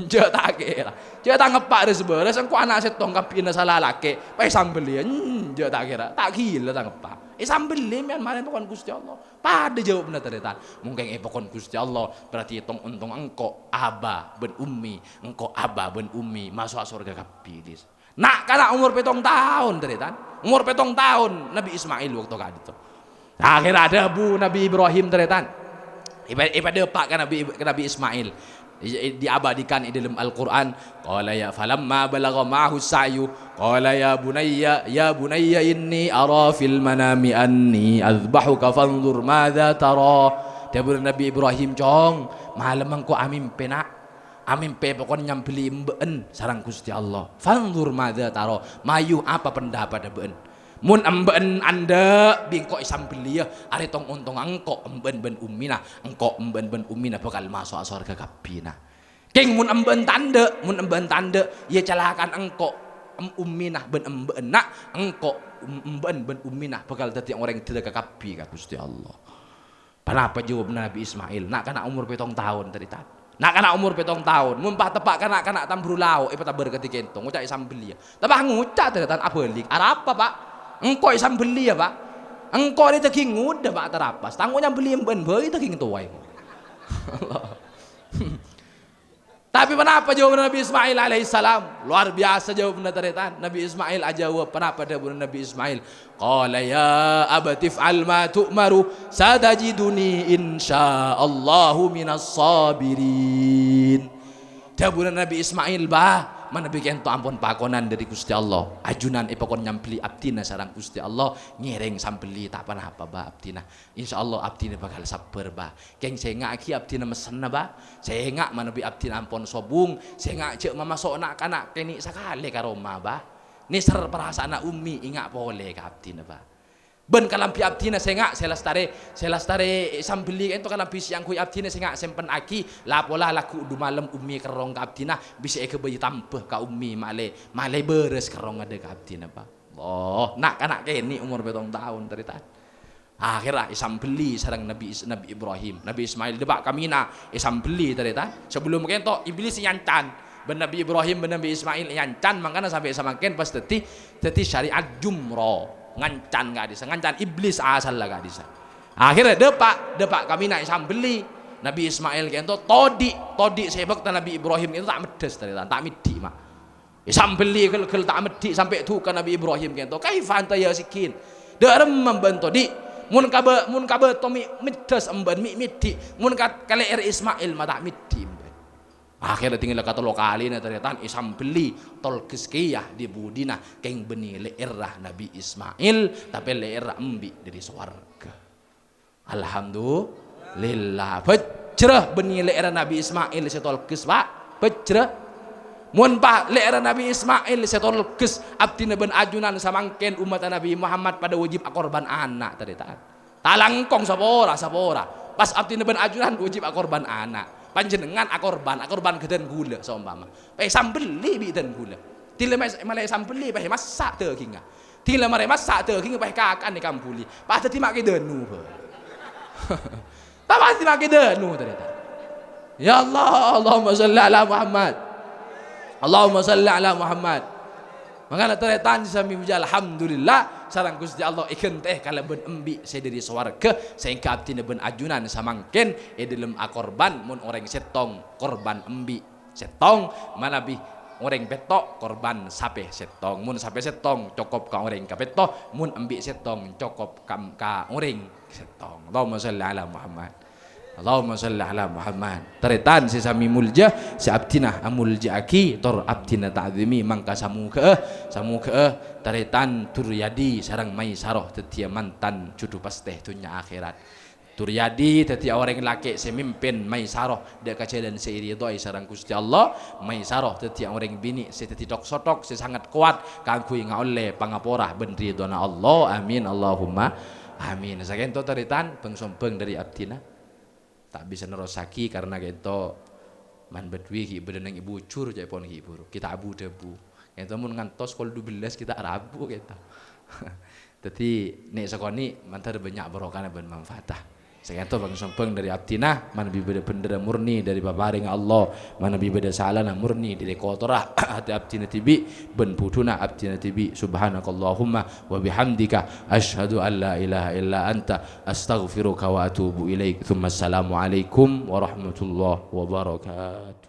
jhâ' ta' kèra. Jhâ' ta' ngeppa' rès-bârâs, engko' ana' sèttong kabbhina sala lakè. Pas èsambelli, jhâ' ta' kèra. Ta' ghilâ ta' ngeppa'. Èsambelli sampèyan marèn èpakon Ghustè Allah." Padâ jâwâbbhâ tarètan. "Mon kèng èpakon Ghustè Allah, berarti tong-ontongnga engko' aba bân ummi, engko' aba bân ummi maso'a sowarghâ kabbhi, Lis." Na'-kana' omor pèttong taon, tarètan. Omor pèttong taon Nabi Ismail bâkto ka'dinto. Akhirnya adhâbu Nabi Ibrahim, tarètan. Èpa-, èpadâpa' ka Nabi, ka Nabi Ismail. Di-, diabadikan è dâlem Al-Qur'an. Qala ya, falamma balagha ma'ahu sa'yu, qala ya bunayya, ya bunayya inni ara fil manami anni adzbahuka fanzur madza tara. Dhâbuna Nabi Ibrahim, "Cong, malem engko' amimpè, Na'. Amimpè pokon nyambelli emba'en sareng Ghustè Allah. Fanzur madza tara, mayu apa pendapatta bâ'en? Mon emba'en andâ', bi' engko' èsambelliyâ, arè tong-ontongnga engko' emba'en bân ummina, engko' emba'en bân ummina bhâkal maso'a sowarghâ kabbhina. Kèng mon emba'en ta' andâ', mon emba'en ta' andâ', yâ calaka'an engko', em-, ummina bân emba'enna, engko', em-, emba'en bân ummina bhâkal dhâddhiyâ orèng dhârâka kabbhi ka Ghustè Allah." Ponapa jâwâbbhâ Nabi Ismail? Na'-kana' omor pèttong taon, tarètan. Na'-kana' omor pèttong taon. Mon pa-, teppa' ka na'-kana' tambhuru lao', èpatabâr kadhi kènto, ngoca' èsambelliyâ. Teppa' ngoca', tarètan, abâli'. "Arapa, Pa'? Engko' èsambelliyâ, Pa'. Engko' rè dhâging ngodâ, Pa', tarapas. Tang ngoca' nyambelli emba'en bhâi dhâging towa engko'." Tapè ponapa jâwâbbhâ Nabi Ismail alaihissalam? Luar biasa jâwâbbhâ, tarètan. Nabi Ismail ajâwâb. Ponapa dhâbuna Nabi Ismail? Qala ya abati if'al ma tu'maru, satajiduni insyaallahu minas sabirin. Dhâbuna Nabi Ismail, "Bâ, manabi kènto ampon pakonan dhâri Ghustè Allah. Ajunan èpakon nyambelli abdhina sareng Ghustè Allah, ngèrèng sambelli ta' ponapa, Bâ, abdhina. Insyaallah abdhina bhâkal sabbhâr, Bâ. Kèng sènga' ghi abdhina messenna, Bâ. Sènga' manabi abdhina ampon sobung, sènga' jhâ' mamaso' na'-kana' kènè' sakalè ka roma, Bâ. Nèser parasa'anna ummi, enga' polè ka abdhina, Bâ." Bân kalambhi abdhina sènga' sè lastarè, sè lastarè èsambelli ka'ento kalambhi sè angghuy abdhina sènga' sèmpennaghi, la pola lagghu' du malem ummi kerrong ka abdhina, bisa èghâbây tambhâ ka ummi malè, malè bârâs kerrongnga dâ' ka abdhina, Pa'. Allah, na'-kana' kènè' omor pètong taon, tarètan. Akhèrra èsambelli sareng Nabbhi Is-, Nabbhi Ibrahim. Nabbhi Ismail dâpa' ka Mina, èsambelli, tarètan. Sabellunna ka'ento, Iblis èancan. Bân Nabbhi Ibrahim bân Nabbhi Ismail èancan, mangkana sampè' samangkèn pas dhâddhi, dhâddhi syariat jumroh. Ngancan ka'dhissa', ngancan Iblis asalla ka'dhissa'. Akhèrra dâpa', dâpa' ka Mina èsambelli. Nabbhi Ismail ka'ento todi', todi' sè bâkto Nabbhi Ibrahim ka'ento ta' meddhâs, tarètan, ta' meddhi', Ma'. Èsambelli ghel-ghel ta' meddhi' sampè' du ka Nabbhi Ibrahim ka'ento, "Kaifa anta ya Sikkin? Dâ' remma bâ'na todi'? Mon ka bâ-, mon ka bâto mè' meddhâs embâ'na mè' meddhi', mon ka, ka lè'èrra Ismail ma' ta' meddhi' embâ'na." Akhèrra tinggal katello kalèna tarètan èsambelli tolghes kèya dhi-budhina kèng bânnè lè'èrra Nabbhi Ismail, tapè lè'èrra embi' dâri sowarghâ. Alhamdulillah. Bhâjjhrâ bânnè lè'èrra Nabbhi Ismail sè tolghes, Pa'. Bhâjjhrâ. Mon, Pa', lè'èrra Nabbhi Ismail sè tolghes, abdhina bân ajunan samangkèn ommatta Nabbhi Muhammad padâ wajib akorban ana', tarètan. Talangkong sapora, sapora. Pas abdhina bân ajunan wajib akorban ana'. Panjhennengngan akorban, akorban ghâdhân ghulâ, saompama. Èsambelli bi' dhân ghulâ. Dila ma-, malè èsambelli, pas èmassa' dhâghingnga. Dila marè massa' dhâghingnga, pas èkakan èkambuli. Pas dhâddhi ma' kèdânu, bâ. Ta' pas dhâddhi ma' kèdânu, tarètan. Ya Allah, Allahumma shalli ala Muhammad. Allahumma shalli ala Muhammad. Mangkana tarètan sè samè molja, alhamdulillah, sareng Ghustè Allah èghântè kalabân embi' sè dâri sowarghâ, saèngghâ abdhina bân ajunan samangkèn è dhâlem akorban, mon orèng sèttong korban embi' sèttong, manabi orèng pètto' korban sapè sèttong. Mon sapè sèttong cokop ka orèng kapètto', mon embi' sèttong cokop ka, ka orèng sèttong. Allahumma shalli ala Muhammad. Allahumma shalli ala Muhammad. Tarètan sè samè molja, sè abdhina amolja'aghi, tor abdhina ta'zimi, mangka samogha'a, samogha'a tarètan Duryadi sareng Maisarah dhâddhiyâ mantan judhu pastè dhunnya akhèrat. Duryadi dhâddhiyâ orèng lakè' sè mimpin Maisarah dâ' ka jhâlân sè èridhoi sareng Ghustè Allah. Maisarah dhâddhiyâ orèng binè' sè dhâddhi thok-sothok sè sanget kowat kaangghuy ngaollè pangapora bân ridhona Allah. Amin, Allahumma amin. Sakènto tarètan, bâng-sombâng dâri abdhina. Ta' bisa nerrossaghi karna kènto man bâdâ ghi' bâdâ neng è bujur, ca'èpon ghi' buru. Kita abu-dhâbu. Kènto mon ngantos kol dubellâs kita rabu kènto. Dhâddhi, nè' sakonè' mandhâr bânnya' barokahna bân manfaatta. Sakènto bâng-sombâng dâri abdhina, manabi bâdâ bhendherra murni dâri paparèngnga Allah, manabi bâdâ salana murni dâri kotorra atè abdhina dhibi' bân budhuna abdhina dhibi'. Subhanakallahumma wa bihamdika, asyhadu an la ilaha illa anta, astaghfiruka wa atubu ilaik. Tsumma assalamualaikum warahmatullahi wabarakatuh.